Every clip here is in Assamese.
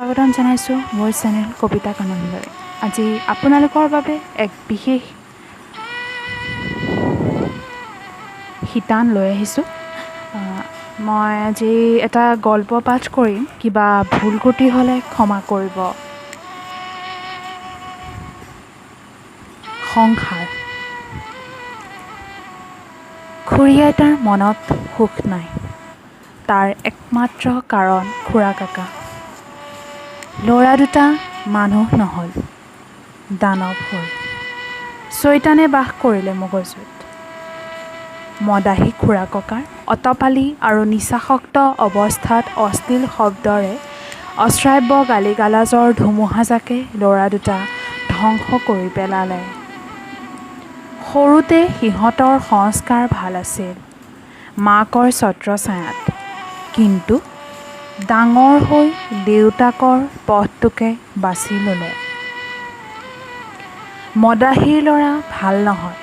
স্বাগতম জনাইছোঁ মোৰ চেনেল কবিতা কাননলৈ। আজি আপোনালোকৰ বাবে এক বিশেষ শিতান লৈ আহিছোঁ। মই আজি এটা গল্প পাঠ কৰিম। কিবা ভুল ক্ৰুটি হ'লে ক্ষমা কৰিব। সংসাৰ। খুৰী আইতাৰ মনত সুখ নাই। তাৰ একমাত্ৰ কাৰণ খুৰা কাকা। ল'ৰা দুটা মানুহ নহ'ল, দানৱ হ'ল। চৈতানে বাস কৰিলে মগজুত। মদাহী খুৰা ককাৰ অতপালি আৰু নিচাসক্ত অৱস্থাত অশ্লীল শব্দৰে অশ্ৰাব্য গালি গালাজৰ ধুমুহাজাকে ল'ৰা দুটা ধ্বংস কৰি পেলালে। সৰুতে সিহঁতৰ সংস্কাৰ ভাল আছিল, মাকৰ ছত্ৰছায়াত। কিন্তু ডাঙৰ হৈ দেউতাকৰ পথটোকে বাছি ল'লে। মদাহীৰ ল'ৰা ভাল নহয়,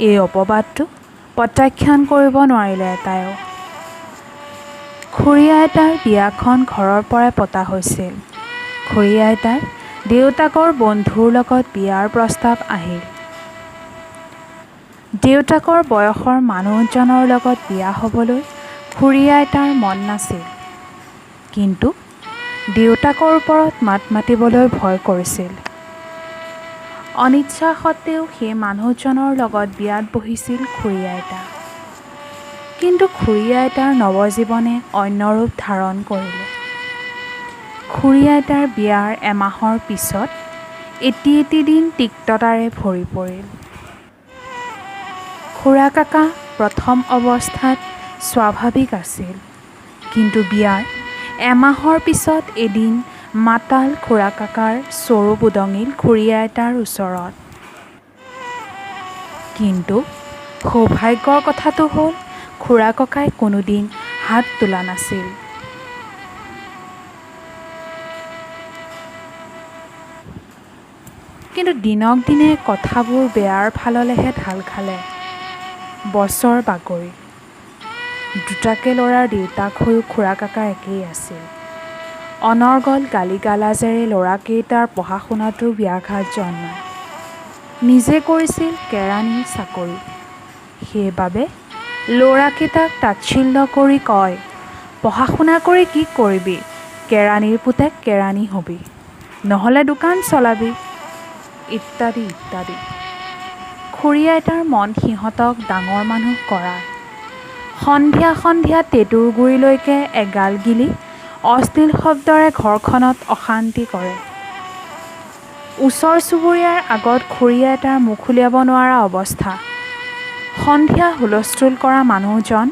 এই অপবাদটো প্ৰত্যাখ্যান কৰিব নোৱাৰিলে এটায়েও। খুৰী আইতাৰ বিয়াখন ঘৰৰ পৰাই পতা হৈছিল। খুৰী আইতাৰ দেউতাকৰ বন্ধুৰ লগত বিয়াৰ প্ৰস্তাৱ আহিল। দেউতাকৰ বয়সৰ মানুহজনৰ লগত বিয়া হ'বলৈ খুৰী আইতাৰ মন নাছিল। কিন্তু দেউতাকৰ ওপৰত মাত মাতিবলৈ ভয় কৰিছিল। অনিচ্ছা সত্ত্বেও সেই মানুহজনৰ লগত বিয়াত বহিছিল খুৰী আইতা। কিন্তু খুৰী আইতাৰ নৱজীৱনে অন্য ৰূপ ধাৰণ কৰিলে। খুৰী আইতাৰ বিয়াৰ এমাহৰ পিছত এটি এটি দিন তিক্ততাৰে ভৰি পৰিল। খুৰা কাকা প্ৰথম অৱস্থাত স্বাভাৱিক আছিল। কিন্তু বিয়াৰ এমাহৰ পিছত এদিন মাতাল খুৰা কাকাৰ স্বৰূপ উদঙিল খুৰী আইতাৰ ওচৰত। কিন্তু সৌভাগ্যৰ কথাটো হ'ল, খুৰা ককাই কোনোদিন হাত তোলা নাছিল। কিন্তু দিনক দিনে কথাবোৰ বেয়াৰ ফাললেহে ঢাল খালে। বছৰ বাগৰিল। দুটাকে ল'ৰাৰ দেউতাক হৈও খুৰা কাকা একেই আছিল। অনৰ্গল গালি গালাজেৰে ল'ৰাকেইটাৰ পঢ়া শুনাতো ব্যাঘাত জন্মায়। নিজে কৰিছিল কেৰাণীৰ চাকৰি। সেইবাবে ল'ৰাকেইটাক তাচ্ছিল্য কৰি কয়, পঢ়া শুনা কৰি কি কৰিবি, কেৰাণীৰ পুতেক কেৰাণী হ'বি, নহ'লে দোকান চলাবি, ইত্যাদি ইত্যাদি। খুৰী আইতাৰ মন সিহঁতক ডাঙৰ মানুহ কৰাৰ। সন্ধিয়া সন্ধিয়া টেঁটুৰ গুৰিলৈকে এগাল গিলি অশ্লীল শব্দৰে ঘৰখনত অশান্তি কৰে। ওচৰ চুবুৰীয়াৰ আগত খুৰী আইতাৰ মুখ উলিয়াব নোৱাৰা অৱস্থা। সন্ধিয়া হুলস্থুল কৰা মানুহজন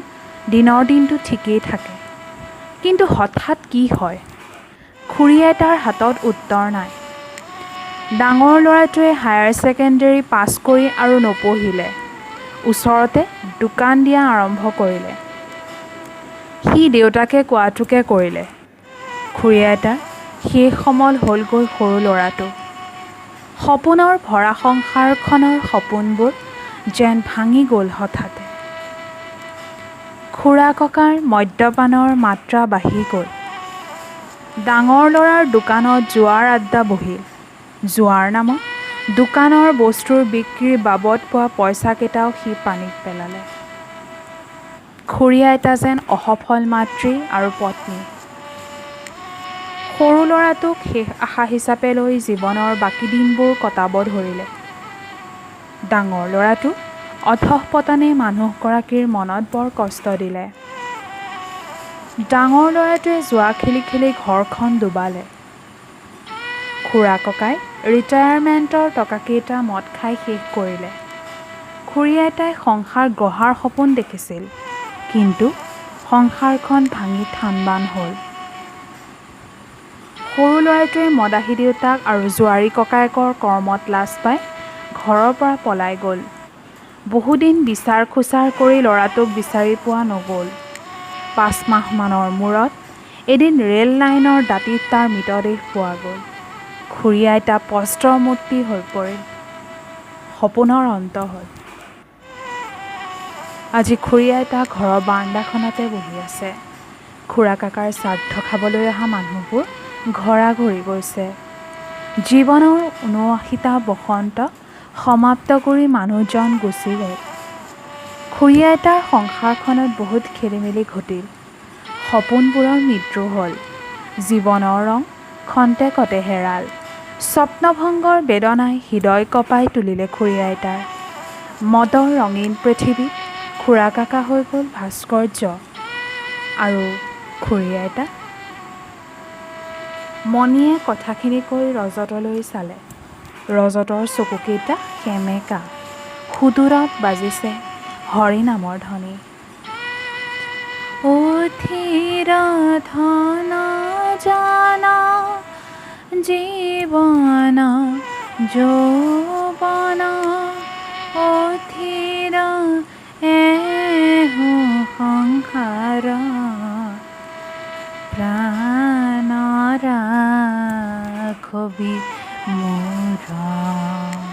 দিনৰ দিনটো ঠিকেই থাকে। কিন্তু হঠাৎ কি হয়, খুৰী আইতাৰ হাতত উত্তৰ নাই। ডাঙৰ ল'ৰাটোৱে হায়াৰ ছেকেণ্ডেৰী পাছ কৰি আৰু নপঢ়িলে। ওচৰতে দোকান দিয়া আৰম্ভ কৰিলে। সি দেউতাকে কোৱাটোকে কৰিলে। খুৰী আইতাৰ শেষ সমল হ'লগৈ সৰু ল'ৰাটো। সপোনৰ ভৰা সংসাৰখনৰ সপোনবোৰ যেন ভাঙি গ'ল হঠাতে। খুৰা ককাৰ মদ্যপানৰ মাত্ৰা বাঢ়ি গ'ল। ডাঙৰ ল'ৰাৰ দোকানত জুৱাৰ আড্ডা বহিল। জুৱাৰ নামত দোকানৰ বস্তুৰ বিক্ৰীৰ বাবদ পোৱা পইচাকেইটাও সি পানীত পেলালে। খুৰী আইতা যেন অসফল মাতৃ আৰু পত্নী। সৰু ল'ৰাটোক শেষ আশা হিচাপে লৈ জীৱনৰ বাকী দিনবোৰ কটাব ধৰিলে। ডাঙৰ ল'ৰাটোৰ অধঃপতনে মানুহগৰাকীৰ মনত বৰ কষ্ট দিলে। ডাঙৰ ল'ৰাটোৱে জুৱা খেলি খেলি ঘৰখন ডুবালে। খুৰা ককাই ৰিটায়াৰমেণ্টৰ টকাকেইটা মদ খাই শেষ কৰিলে। খুৰী আইতাই সংসাৰ গঢ়াৰ সপোন দেখিছিল। কিন্তু সংসাৰখন ভাঙি থানবান হ'ল। সৰু ল'ৰাটোৱে মদাহী দেউতাক আৰু জুৱাৰী ককায়েকৰ কৰ্মত লাজ পাই ঘৰৰ পৰা পলাই গ'ল। বহুদিন বিচাৰ খোচাৰ কৰি ল'ৰাটোক বিচাৰি পোৱা নগ'ল। 5 মাহমানৰ মূৰত এদিন ৰেল লাইনৰ দাঁতিত তাৰ মৃতদেহ পোৱা গ'ল। খুৰী আইতা পস্ত্ৰমূৰ্তি হৈ পৰিল। সপোনৰ অন্ত হ'ল। আজি খুৰী আইতা ঘৰৰ বাৰান্দাখনতে বহি আছে। খুৰা কাকাৰ শ্ৰাদ্ধ খাবলৈ অহা মানুহবোৰ ঘৰাঘৰি গৈছে। জীৱনৰ ৭৯টা বসন্ত সমাপ্ত কৰি মানুহজন গুচি গ'ল। খুৰী আইতাৰ সংসাৰখনত বহুত খেলিমেলি ঘটিল। সপোনবোৰৰ মৃত্যু হ'ল। জীৱনৰ ৰং খন্তেকতে হেৰাল। স্বপ্নভংগৰ বেদনাই হৃদয় কঁপাই তুলিলে খুৰী আইতাৰ। মদৰ ৰঙীন পৃথিৱীত খুৰা কাকা হৈ গ'ল ভাস্কৰ্য। আৰু খুৰী আইতা? মণিয়ে কথাখিনি কৈ ৰজতলৈ চালে। ৰজতৰ চকুকেইটা সেমেকা। সুদূৰত বাজিছে হৰিনামৰ ধ্বনি। অধীৰ ধন জন জীৱন যৌৱন, অধীৰ এহো সংসাৰ, প্ৰাণ ৰাঘবি মোৰ।